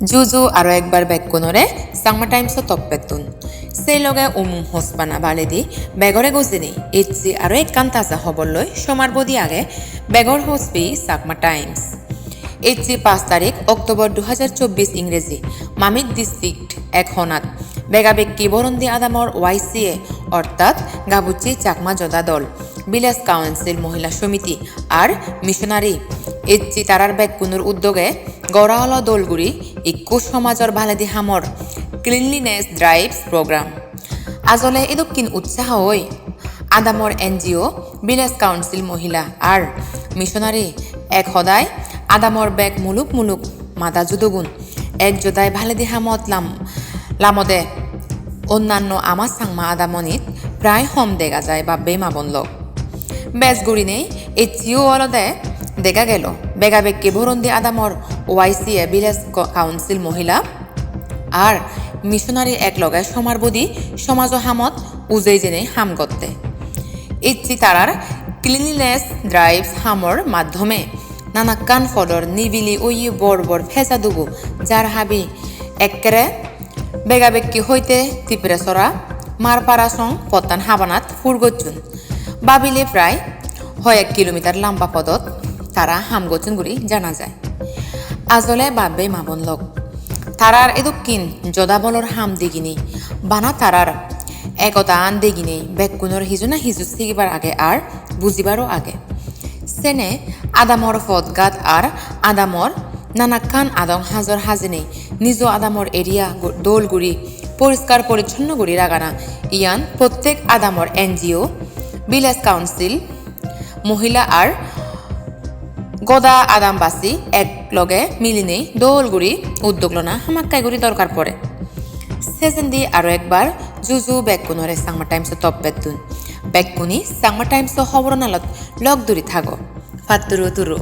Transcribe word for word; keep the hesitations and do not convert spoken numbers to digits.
Juju aro ekbar bekkunore Changma Times-o toppettun. Sei loge umum hospana baledi begore gojini ecche aro ekkan taja hobor loi somar bodi age begor hospi Changma Times. Ecche paanch tarik October du hajar chobbish ingreji Mamit district ek honat begabekki borondi adamor Y C A ortat Gabucche Chakma Joda Dol, Village Council Mohila Somiti ar missionary ecche tarar bekkunor uddoge gora olo dol guri ikku somajor baledi hamor cleanliness drives program. Ajole edokkin utsaho oi adamor N G O, Village Council Mohila ar missionary ek hodai adamor bek muluk muluk mada judogun ek jodai baledi hamot lam-, lamode onnanno ama Changma adamonit prai hom dega jai babbe mabon lok. Bej gurinei eccheyo olode dega gelo begabekki borondi adamor Y C A, Village Co-, Council Mohila ar missionary ek loge somar bodi somajo hamot ujei jenei ham gotte. Ecche tarar cleanliness drives hamor maddhome nanakkan podor nibili oye bor bor peja dubu jar habi ekkere begabekki hoite Tiprasora Marpara song pottan habanat pur gocchon. Babile prai hoyek kilometer lamba podot tara ham gocchon guri jana jai. Ajole babbe mabon lok, tarar edokkin joda bolor ham deginei, bana tarar ekotaan deginei bekkunor hiju na hiju sigibar age ar bujibaro age. Sene adamor podgat ar adamor nanakkan adong hajor hajinei nijo adamor area gu-, dol guri poriskar porichonno guri ragana, iyan prottek adamor N G O, Village Council, Mohila ar goda adambasi ek loge milinei dol guri uddog lona hamakkai guri dorkar pore. Sejendi aro ekbar juju bekkunore Changma Times-o toppettun. Bekkune Changma Times-o hoboro nalot lok duri thago. Patturu turu.